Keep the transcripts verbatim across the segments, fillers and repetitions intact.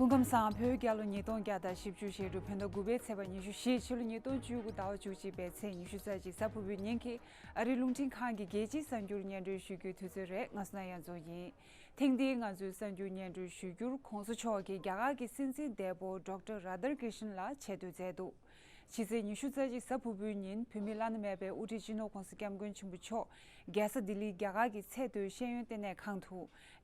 སྐུ་ཁམས་བཟང་། བོད་རྒྱལ་ལོ་ཉིས་སྟོང་བརྒྱ་དང་བཞི་བཅུ་ཞེ་དྲུག་བོད་ཟླ་དགུ་པའི་ཚེས་པ་ཉི་ཤུ་བཞི། ཕྱི་ལོ་ཉིས་སྟོང་བཅུ་དགུ་ཟླ་བ་བཅུ་གཅིག་པའི་ཚེས་ཉི་ཤུ་རྩ་གཅིག་གཟའ་ཕུར་བུའི་ཉིན་གྱི་ཨ་རིའི་རླུང་འཕྲིན་ཁང་གི་རྒྱལ་སྤྱིའི་གསར་འགྱུར་སྙན་སྒྲོན་ཞུ་རྒྱུའི་དུས་ཚོད་རེད། ང་སུ་ན་ཡ་མཚོ་ཡིན། ཐེངས་འདིའི་ང་ཚོའི་གསར་འགྱུར་སྙན་སྒྲོན་ཞུ་རྒྱུར། ༸གོང་ས་མཆོག་གིས་རྒྱ་གར་གྱི་སྲིད་འཛིན་འདས་པོ་ཌོག་ཊར་རཱ་དྷར་ཀྲི་ཤན་ལ་ཆེ་བསྟོད་མཛད་འདུག་ཕྱི་ཚེས་ཉི་ཤུ་རྩ་གཅིག་གཟའ་ཕུར་བུའི་ཉིན། བོད་མིའི་བླ་ན་མེད་པའི་དབུ་ཁྲིད་སྤྱི་ནོར་༸གོང་ས་༸སྐྱབས་མགོན་ཆེན་པོ་མཆོག་རྒྱལ་ས་ལྡི་ལིའི་རྒྱ་གར་གྱི་ཚད་མཐོའི་ཤེས་ཡོན་ལྟེ་གནས་ཁང་དུ།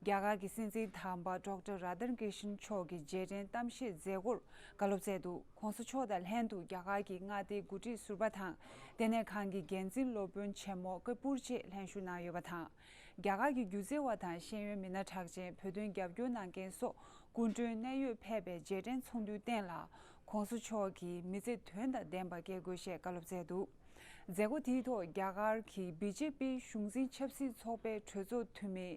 རྒྱ་གར་གྱི་སྲིད་འཛིན་དམ་པ་ཌོག་ཊར་རཱ་དྷར་ཀྲི་ཤན་མཆོག་གི་རྗེས་དྲན་གཏམ་བཤད་མཛད་སྒོར་བཀའ་སློབ་སྩལ་འདུག ༸གོང་ས་མཆོག་དང་ལྷན་དུ་རྒྱ་གར་གྱི་མངའ་སྡེའི་འགོ་ཁྲིད་ཟུར་པ་དང་། ལྟེ་གནས་ཁང་གི་འགན་འཛིན་སློབ་དཔོན་ཆེན་མོ་ཀ་པུར་བཅས་ལྷན་ཞུགས་གནང་ཡོད་པ་དང་། རྒྱ་གར་གྱི་སྒྱུ་རྩལ་བ་དང་ཤེས་ཡོན་མི་སྣ་གྲགས་ཅན། བོད་དོན་རྒྱབ་སྐྱོར་གནང་མཁན་སོགས་སྐུ་མགྲོན་གནད་ཡོད་ཕེབས་པའི་རྗེས་དྲན་ཚོགས་འདུའི་སྟེང་ལ། ༸གོང་ས་མཆོག་གིས་མི་ཚེ་དོན་དང་ལྡན་པ་སྐྱེལ་དགོས་ཞེས་བཀའ་སློབ་སྩལ་འདུག་མཛད་སྒོ་དེའི་ཐོག་རྒྱ་གར་གྱི་བི་ཇེ་པི་གཞུང་འཛིན་ཆབ་སྲིད་ཚོགས་པའི་གྲོས་ཚོགས་འཐུས་མི་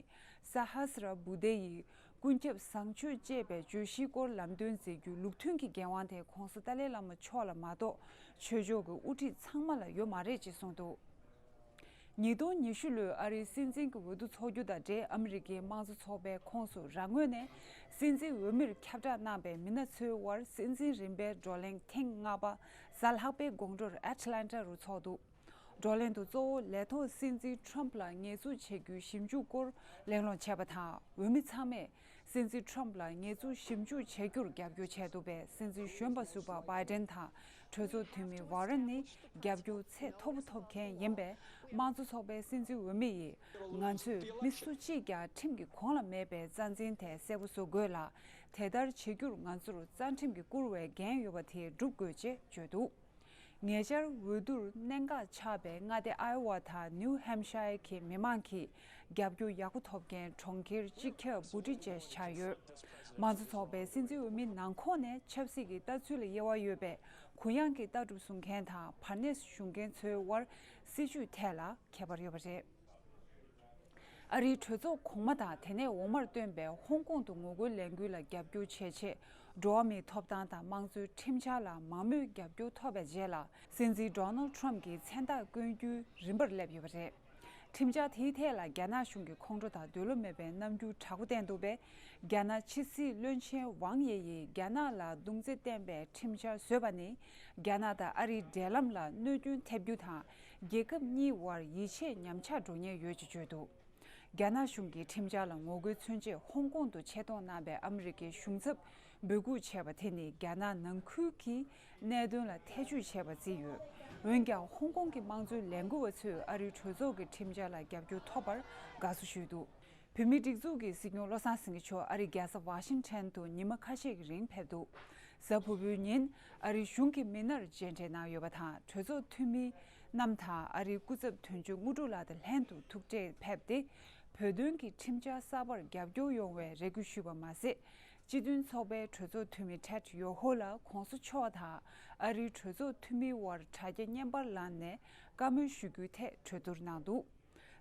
ས་ཧ་སི་ར་བུ་དེ་ཡིས་ཀུན་ཁྱབ་བཟང་སྤྱོད་ཅེས་པའི་བརྗོད་གཞིའི་སྐོར་ལམ་སྟོན་མཛད་རྒྱུའི་ལུགས་མཐུན་གྱི་འགན་དབང་དེ་༸གོང་ས་ཏཱ་ལའི་བླ་མ་མཆོག་ལ་མ་གཏོགས། ཆོས་ཕྱོགས་ཀྱི་དབུ་ཁྲིད་ཚང་མ་ལ་ཡོད་མ་རེད་ཅེས་གསུངས་འདུག་ཉིས་སྟོང་ཉི་ཤུ་ལོའི་ཨ་རིའི་སྲིད་འཛིན་གྱི་འོས་བསྡུ་འཚོགས་རྒྱུ་དང་འབྲེལ། ཨ་མི་རི་ཀའི་དམངས་གཙོ་ཚོགས་པའི་ཁོངས་སུ་རང་ངོས་ནས་སྲིད་འཛིན་འོས་མིར་ཁྱབ་བསྒྲགས་གནང་པའི་མི་སྣ་ཚོའི་དབར་སྲིད་འཛིན་རིམ་པའི་བགྲོ་གླེང་ཐེངས་ལྔ་པ་གཟའ་ལྷག་པའི་དགོང་དྲོར་ཨེ་ཊ་ལན་ཊ་རུ་འཚོགས་འདུག་བགྲོ་གླེང་དུ་གཙོ་བོ་ལས་ཐོག་སྲིད་འཛིན་ཊརམ་ཕ་ལ་ངེས་འཛུགས་བྱེད་རྒྱུའི་ཞིབ་འཇུག་སྐོར་གླེང་སློང་བྱས་པ་དང་། འོས་མི་ཚང་མས་སྲིད་འཛིན་ཊརམ་ཕ་ལ་ངེས་འཛུགས་ཞིབ་འཇུག་བྱ་རྒྱུར་རྒྱབ་སྐྱོར་བྱས་འདུག་པས། སྲིད་འཛིན་གཞོན་པ་ཟུར་པ་བྷའི་ཌེན་དང་གྲོས་ཚོགས་འཐུས་མི་ཝོ་རན་ནི་རྒྱབ་སྐྱོར་ཚད་མཐོ་པོ་ཐོབ་མཁན་ཡིན་པས། དམངས་གཙོ་ཚོགས་པའི་སྲིད་འཛིན་འོས་མི་ཡིས། ང་ཚོས་མི་སུ་གཅིག་ཀྱང་ཁྲིམས་ཀྱི་གོང་ལ་མེད་པའི་རྩ་འཛིན་དེ་གསལ་པོ་བཟོ་དགོས་ལ། དེ་ལྟར་བྱེད་རྒྱུར་ང་ཚོར་རྩ་ཁྲིམས་ཀྱིས་བཀུར་བའི་འགན་ཡོད་པ་དེ་སྒྲུབ་དགོས་ཅེས་བརྗོད་འདུག་ཉེ་ཆར་འོས་བསྡུར་གནད་འགག་ཆགས་པའི་མངའ་སྡེ་ཨའི་ཝ་དང་ནིའུ་ཧེམ་ཤ་ཡར་གྱི་མི་མང་གི་རྒྱབ་སྐྱོར་ཡག་པོ་ཐོབ་མཁན་གྲོང་ཁྱེར་སྤྱི་ཁྱབ་བུ་ཊི་ཇེཇ་ཆགས་ཡོད། དམངས་གཙོ་ཚོགས་པའི་སྲིད་འཛིན་འོས་མི་ནང་ཁོངས་ནས་ཆབ་སྲིད་ཀྱི་ལྟ་ཚུལ་ལ་དབྱེ་བ་ཡོད་པའི་གུ་ཡངས་ཀྱི་ལྟ་གྲུབ་བཟུང་མཁན་དང་བར་གནས་སུ་བཞུགས་མཁན་ཚོའི་དབར་སྲིད་བྱུས་ཐད་ལ་ཁྱད་པར་ཡོད་པ་རེད། ཨ་རིའི་གྲོས་ཚོགས་གོང་མ་དང་དེ་ནས་འོག་མར་བཏོན་པའི་ཧོང་ཀོང་དུ་ངོ་རྒོལ་ལས་འགུལ་ལ་རྒྱབ་སྐྱོར་བྱེད་ཆེད། འགྲོ་བ་མིའི་ཐོབ་ཐང་དང་དམངས་གཙོའི་ཁྲིམས་འཆར་ལ་མང་མོས་རྒྱབ་སྐྱོར་ཐོབ་པའི་རྗེས་ལ། སྲིད་འཛིན་ཌོ་ནལ་ཌི་ཊརམ་ཕ་གྱིས་མཚན་རྟགས་བསྐོན་རྒྱུའི་རིམ་པར་སླེབས་ཡོད་པ་རེད། ཁྲིམས་འཆར་དེའི་ཐད་ལ་རྒྱ་ནག་གཞུང་གིས་ཁོང་ཁྲོ་དང་འདོད་བློ་མེད་པའི་རྣམ་འགྱུར་དྲག་པོ་བསྟན་འདུག་པས། རྒྱ་ནག་ཕྱི་སྲིད་བློན་ཆེན་ཝང་ཡེ་ཡིས་རྒྱ་ནག་ལ་རྡུང་རྡེག་བསྟན་པའི་ཁྲིམས་འཆར་བཟོས་པ་ནི། རྒྱ་ནག་དང་ཨ་རིའི་འབྲེལ་ལམ་ལ་གནོད་སྐྱོན་ཐེབས་རྒྱུ་དང་། རྒྱལ་ཁབ་གཉིས་དབར་ཡིད་ཆེས་ཉམས་ཆག་འགྲོ་ཉེན་ཡོད་ཅེས་བརྗོད་འདུག་རྒྱ་ནག་གཞུང་གི་ཁྲིམས་འཆར་ལ་ངོ་རྒོལ་མཚོན་ཆེད་ཧོང་ཀོང་དུ་ཆེད་གཏོང་གནང་པའི་ཨ་མི་རི་ཀའི་གཞུང་ཚབ་འབོད་འགུག་བྱས་པ་དེ་ནི། རྒྱ་ནག་ནང་ཁུལ་གྱི་གནད་དོན་ལ་ཐེ་བྱུས་བྱས་པར་བརྩིས་ཡོད། འོན་ཀྱང་། ཧོང་ཀོང་གི་དམངས་གཙོའི་ལས་འགུལ་བ་ཚོས་ཨ་རིའི་གྲོས་ཚོགས་ཀྱི་ཁྲིམས་འཆར་ལ་རྒྱབ་སྐྱོར་ཐོབ་པར་དགའ་བསུ་ཞུས་འདུག་བོད་མིའི་སྒྲིག་འཛུགས་ཀྱི་སྲིད་སྐྱོང་བློ་བཟང་སེང་གེ་མཆོག་ཨ་རིའི་རྒྱལ་ས་ཝ་ཤིང་ཊོན་དུ་ཉི་མ་ཁ་ཤས་ཀྱི་རིང་ཕེབས་འདུག་གཟའ་ཕུར་བུའི་ཉིན་ཨ་རིའི་གཞུང་གི་མི་སྣར་མཇལ་འཕྲད་གནང་ཡོད་པ་དང་། གྲོས་ཚོགས་འཐུས་མི་རྣམས་དང་ཨ་རིའི་སྐུ་ཚབ་དོན་གཅོད་དངོས་གྲུབ་ལགས་དང་ལྷན་དུ་ཐུག་འཕྲད་ཕེབས་ཏེ། བོད་དོན་གྱི་ཁྲིམས་འཆར་གསར་པར་རྒྱབ་སྐྱོར་ཡོང་བའི་རེ་སྐུལ་ཞུས་པ་མ་ཟད། སྤྱི་མཐུན་ཚོགས་པའི་གྲོས་ཚོགས་འཐུས་མི་ཊེཌ་ཡོ་ཧོ་ལ་༸གོང་ས་མཆོག་དང་ཨ་རིའི་གྲོས་ཚོགས་འཐུས་མིའི་དབར་དྲ་རྒྱ་བརྙན་པར་ལངས་ནས་བཀའ་མོལ་ཞུ་རྒྱུའི་ཐད་གྲོས་བསྡུར་གནང་འདུག་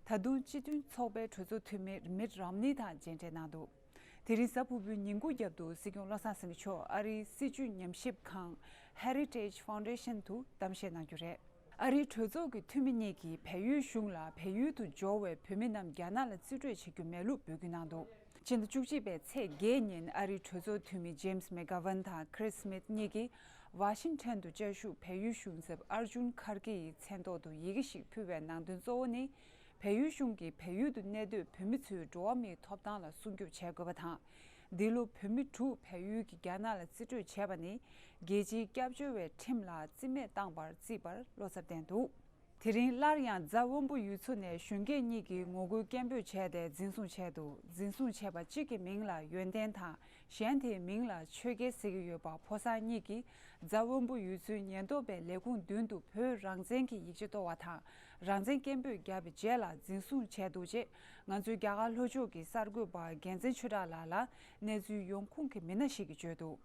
ད་དུང་སྤྱི་མཐུན་ཚོགས་པའི་གྲོས་ཚོགས་འཐུས་མི་མིཊ་རོམ་ནི་དང་མཇལ་འཕྲད་གནང་འདུག་དེ་རིང་གཟའ་ཕུར་བུའི་ཉིན་གུང་རྒྱབ་ཏུ་སྲིད་སྐྱོང་བློ་བཟང་སེང་གེ་མཆོག་ཨ་རིའི་སྲིད་བྱུས་ཉམས་ཞིབ་ཁང་Heritage Foundation དུ་གཏམ་བཤད་གནང་རྒྱུ་རེད། ཨ་རིའི་གྲོས་ཚོགས་ཀྱི་འཐུས་མི་གཉིས་ཀྱིས་བལ་ཡུལ་གཞུང་ལ་བལ་ཡུལ་དུ་འབྱོར་བའི་བོད་མི་རྣམས་རྒྱ་ནག་ལ་རྩིས་སྤྲོད་བྱེད་རྒྱུ་མེད་ལུགས་འབོད་སྐུལ་གནང་འདུག་ཕྱི་ཟླ་བཅུ་གཅིག་པའི་ཚེས་བརྒྱད་ཉིན་ཨ་རིའི་གྲོས་ཚོགས་འཐུས་མི་ཇེམ་སི་མེག་གྷ་ཝན་དང་ཁི་རིས་སི་མིཐ་གཉིས་ཀྱིས་ཝ་ཤིང་ཊོན་དུ་བཅའ་བཞུགས་བལ་ཡུལ་གཞུང་ཚབ་ཨར་ཇུན་ཁར་གྷེ་ཡི་མཚན་ཐོག་ཏུ་ཡི་གེ་ཞིག་ཕུལ་བའི་ནང་དོན་གཙོ་བོ་ནི། བལ་ཡུལ་གཞུང་གིས་བལ་ཡུལ་དུ་གནས་སྡོད་བོད་མི་ཚོའི་འགྲོ་བ་མིའི་ཐོབ་ཐང་ལ་སྲུང་སྐྱོབ་བྱེད་དགོས་པ་དང་། འདི་ལོ་བོད་མི་དྲུག་བལ་ཡུལ་གྱིས་རྒྱ་ནག་ལ་རྩིས་སྤྲོད་བྱས་པ་ནི། རྒྱལ་སྤྱིའི་སྐྱབས་བཅོལ་བའི་ཁྲིམས་ལ་རྩིས་མེད་བཏང་བར་བརྩིས་པར་བློ་འཚབ་བསྟན་འདུག་དེ་རིང་སླར་ཡང་རྫ་དབོན་པོ་ཡུལ་ཚོ་ནས་གཞོན་སྐྱེས་གཉིས་ཀྱིས་ངོ་རྒོལ་སྐད་འབོད་བྱས་ཏེ་འཛིན་བཟུང་བྱས་འདུག་འཛིན་བཟུང་བྱས་པ་གཅིག་གི་མིང་ལ་ཡོན་ཏན་དང་། གཞན་དེའི་མིང་ལ་ཆོས་རྒྱལ་ཟེར་གྱི་ཡོད་པ་ཕོ་གསར་གཉིས་ཀྱིས་རྫ་དབོན་པོ་ཡུལ་ཚོའི་ཉེན་རྟོག་པའི་ལས་ཁུངས་མདུན་དུ་བོད་རང་བཙན་གྱི་ཡིག་ཆ་གཏོར་བ་དང་། རང་བཙན་སྐད་འབོད་བརྒྱབ་པའི་རྗེས་ལ་འཛིན་བཟུང་བྱས་འདུག་ཅེས་ང་ཚོའི་རྒྱ་གར་ལྷོ་ཕྱོགས་ཀྱི་གསར་འགོད་པ་རྒྱལ་མཚན་ཆོས་གྲགས་ལགས་ལ་གནས་ཚུལ་ཡོང་ཁུངས་ཀྱི་མི་སྣ་ཞིག་གིས་བརྗོད་འདུག་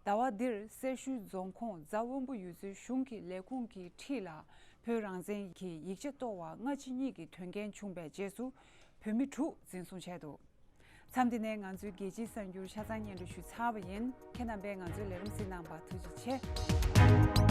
ཟླ་བ་འདིར་སེར་ཤུལ་རྫོང་ཁོངས་རྫ་དབོན་པོ་ཡུལ་ཚོའི་གཞུང་གི་ལས་ཁུངས་ཀྱི་འཁྲིས་ལ་བོད་རང་བཙན་གྱི་ཡིག་ཆ་གཏོར་བ་སྔ་ཕྱི་གཉིས་ཀྱི་དོན་རྐྱེན་བྱུང་པའི་རྗེས་སུ། བོད་མི་དྲུག་འཛིན་བཟུང་བྱས་འདུག་མཚམས་འདི་ནས་ང་ཚོའི་རྒྱལ་སྤྱིའི་གསར་འགྱུར་ཆ་ཚང་སྙན་སྒྲོན་ཞུས་ཚར་བ་ཡིན། ཁྱེད་རྣམ་པས་ང་ཚོའི་ལས་རིམ་གཟིགས་གནང་བར་ཐུགས་རྗེ་ཆེ།